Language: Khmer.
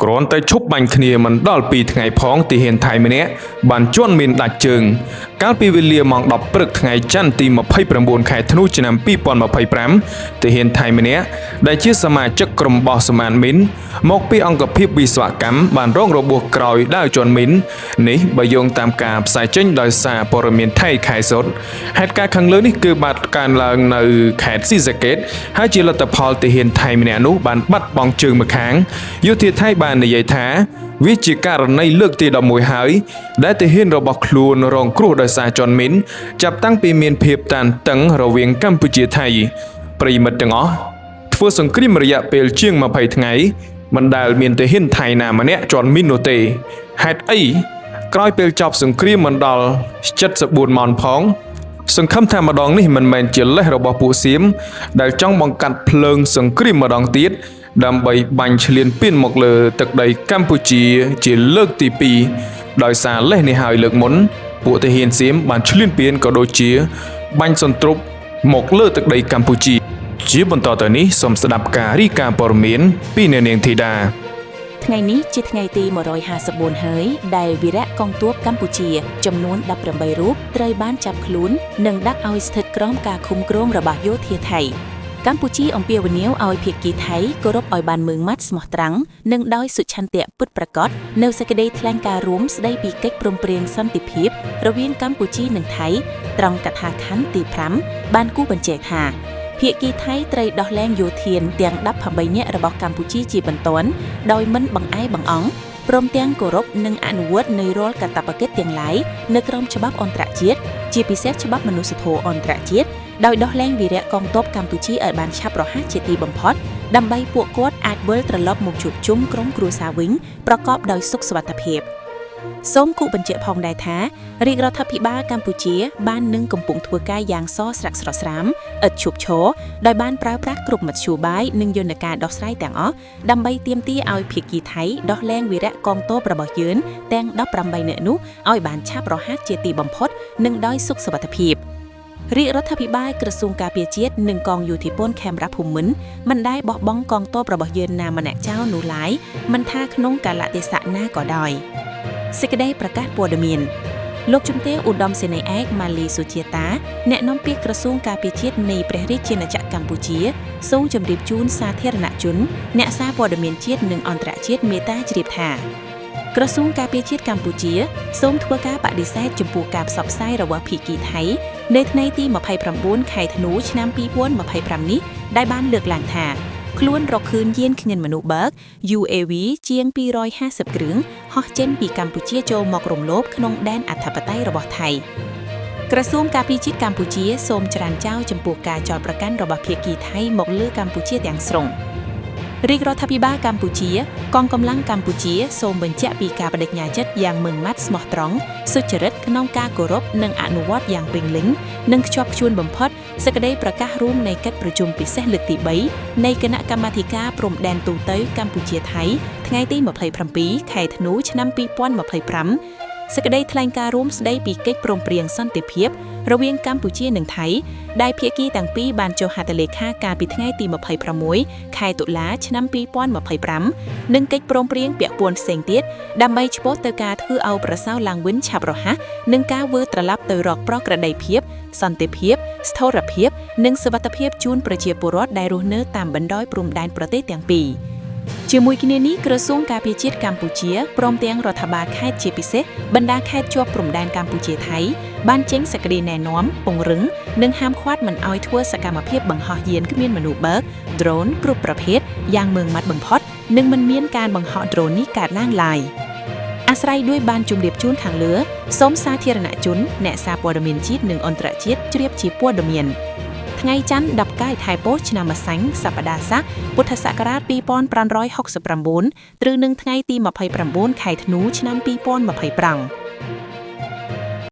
គ្រាន់តែឈប់បាញ់គ្នាមិនដល់2ថ្ងៃផងទាហានថៃម្នាក់បានជន់មានដាច់ជើង កាលពីវេលាម៉ោង10ព្រឹកថ្ងៃច័ន្ទទី29ខែធ្នូឆ្នាំ2025ទាហានថៃម្នាក់ដែលជាសមាជិកក្រុមបោះសម្អាតមីនមកពីអង្គភាពវិស្វកម្មបានរងរបួសក្រោយដើរជន់មីននេះបើយោងតាមការផ្សាយចេញដោយសារព័ត៌មានថៃខែសុតហេតុការណ៍ខាងលើនេះគឺបានកើនឡើងនៅខេត្តស៊ីសាកេតហើយជាលទ្ធផលទាហានថៃម្នាក់នោះបានបាត់បង់ជើងម្ខាងយោធាថៃបាននិយាយថា វាជាករណីលើកទី11ហើយដែលទាហានរបស់ខ្លួនរងគ្រោះដោយសារជន់មីនចាប់តាំងពីមានភាពតានតឹងរវាងកម្ពុជាថៃប្រិយមិត្តទាំងអស់ធ្វើសង្គ្រាមរយៈពេលជាង20ថ្ងៃមិនដែលមានទាហានថៃណាម្នាក់ជន់មីននោះទេហេតុអីក្រោយពេលចប់សង្គ្រាមមិនដល់74ម៉ោងផង សង្ឃឹមថាម្ដងនេះមិនមែនជាលេសរបស់ពួកសៀមដែលចង់បង្កាត់ភ្លើងសង្គ្រាមម្ដងទៀតដើម្បីបាញ់ឈ្លានពានមកលើទឹកដីកម្ពុជាជាលើកទី2ដោយសារលេសនេះហើយលើកមុន ពួកទាហានសៀមបានឈ្លានពានក៏ដូចជា បាញ់សន្ទ្រប់មកលើទឹកដីកម្ពុជា ជាបន្តទៅនេះសូមស្ដាប់ការរីកាព័ត៌មានពីអ្នកនាងធីតា ថ្ងៃនេះជាថ្ងៃទី154ហើយដែលវីរៈកងទ័ពកម្ពុជា ចំនួន18រូបត្រូវបានចាប់ខ្លួននិងដាក់ឲ្យស្ថិតក្រោមការឃុំគ្រងរបស់យោធាថៃកម្ពុជាអំពាវនាវឲ្យភាគីថៃគោរពឲ្យបានម៉ឺងម៉ាត់ស្មោះត្រង់និងដោយសុឆន្ទៈពិតប្រាកដនៅសេចក្តីថ្លែងការណ៍រួមស្តីពីកិច្ចព្រមព្រៀងសន្តិភាពរវាងកម្ពុជានិងថៃត្រង់កថាខណ្ឌទី5បានគូបញ្ជាក់ថា ភាគីថៃត្រូវដោះលែងយោធានទាំង18នាក់របស់កម្ពុជាជាបន្ទាន់ដោយមិនបង្អែបង្អង់ព្រមទាំងគោរពនិងអនុវត្តនៃរាល់កាតព្វកិច្ចទាំងឡាយនៅក្រោមច្បាប់អន្តរជាតិជាពិសេសច្បាប់មនុស្សធម៌អន្តរជាតិដោយដោះលែងវីរៈកងទ័ពកម្ពុជាឲ្យបានឆាប់រហ័សជាទីបំផុតដើម្បីពួកគាត់អាចវិលត្រឡប់មកជួបជុំក្រុមគ្រួសារវិញប្រកបដោយសុខសុវត្ថិភាព សូមគូបញ្ជាក់ផងដែរថារាជរដ្ឋាភិបាលកម្ពុជាបាននឹងកំពុងធ្វើការយ៉ាងសស្រាក់ស្រស្រាមឥតឈប់ឈរដោយបានប្រើប្រាស់គ្រប់មធ្យោបាយនិងយន្តការដោះស្រាយទាំងអស់ដើម្បីទាមទារឲ្យភាគីថៃដោះលែងវីរៈកងទ័ពរបស់យើងទាំង18នាក់នោះឲ្យបានឆាប់រហ័សជាទីបំផុតនិងដោយសុខសុវត្ថិភាពរាជរដ្ឋាភិបាលក្រសួងការពារជាតិនិងកងយោធពលខេមរៈភូមិន្ទមិនដែលបោះបង់កងទ័ពរបស់យើងណាម្នាក់ចោលនោះឡើយមិនថាក្នុងកាលៈទេសៈណាក៏ដោយ សេចក្តីប្រកាសព័ត៌មានលោកជំទាវឧត្តមសេនីយ៍ឯកម៉ាលីសុជាតាអ្នកនាំពាក្យក្រសួងការពារជាតិនៃព្រះរាជាណាចក្រកម្ពុជាសូមជម្រាបជូនសាធារណជនអ្នកសារព័ត៌មានជាតិនិងអន្តរជាតិមេត្តាជ្រាបថាក្រសួងការពារជាតិកម្ពុជាសូមធ្វើការបដិសេធចំពោះការផ្សព្វផ្សាយរបស់ភាគីថៃនៅថ្ងៃទី29ខែធ្នូឆ្នាំ2025នេះដែលបានលើកឡើងថាខ្លួនរកឃើញយានគ្មានមនុស្សបើក UAV ជាង250គ្រឿងហោះចេញពីកម្ពុជាចូលមករំលោភក្នុងដែនអធិបតេយ្យរបស់ថៃក្រសួងការពារជាតិកម្ពុជាសូមច្រានចោលចំពោះការចោទប្រកាន់របស់ភាគីថៃមកលើកម្ពុជាទាំងស្រុងរាជរដ្ឋាភិបាលកម្ពុជាកងកម្លាំងកម្ពុជាសូមបញ្ជាក់ពីការបដិញ្ញាចិត្តយ៉ាងម៉ឺងម៉ាត់ស្មោះត្រង់សុចរិតក្នុងការគោរពនិងអនុវត្តយ៉ាងពេញលេញនិងខ្ជាប់ខ្ជួនបំផុតសេចក្តីប្រកាសរួមនៃកិច្ចប្រជុំពិសេសលើកទី3នៃគណៈកម្មាធិការព្រំដែនទូទៅកម្ពុជាថៃថ្ងៃទី27ខែធ្នូឆ្នាំ2025សេចក្តីថ្លែងការណ៍រួមស្តីពីកិច្ចព្រមព្រៀងសន្តិភាពរវាងកម្ពុជានិងថៃដែលភាគីទាំងពីរបានចុះហត្ថលេខាកាលពីថ្ងៃទី26ខែតុលាឆ្នាំ2025និងកិច្ចព្រមព្រៀងពាក់ព័ន្ធផ្សេងទៀតដើម្បីឆ្ពោះទៅការធ្វើឲ្យប្រសើរឡើងវិញឆាប់រហ័សនិងការវិលត្រឡប់ទៅរកប្រក្រតីភាពសន្តិភាពស្ថិរភាពនិងសុវត្ថិភាពជូនប្រជាពលរដ្ឋដែលរស់នៅតាមបណ្ដោយព្រំដែនប្រទេសទាំងពីរជាមួយគ្នានេះក្រសួងការពារជាតិកម្ពុជាព្រមទាំងរដ្ឋបាលខេត្តជាពិសេសបណ្ដាខេត្តជាប់ព្រំដែនកម្ពុជាថៃបានចេញសេចក្តីណែនាំពង្រឹងនិងហាមឃាត់មិនឲ្យធ្វើសកម្មភាពបង្ហោះយានគ្មានមនុស្សបើក drone គ្រប់ប្រភេទយ៉ាងម៉ឺងម៉ាត់បំផុតនិងមិនមានការបង្ហោះ drone នេះកើតឡើងឡើយអាស្រ័យដោយបានជម្រាបជូនខាងលើសូមសាធារណជនអ្នកសារព័ត៌មានជាតិនិងអន្តរជាតិជ្រាបជាព័ត៌មានថ្ងៃច័ន្ទ10កាយខែពោធឆ្នាំម្សាញ់សប្តាហ៍ស័កពុទ្ធសករាជ2569ត្រូវនឹងថ្ងៃទី29ខែធ្នូឆ្នាំ2025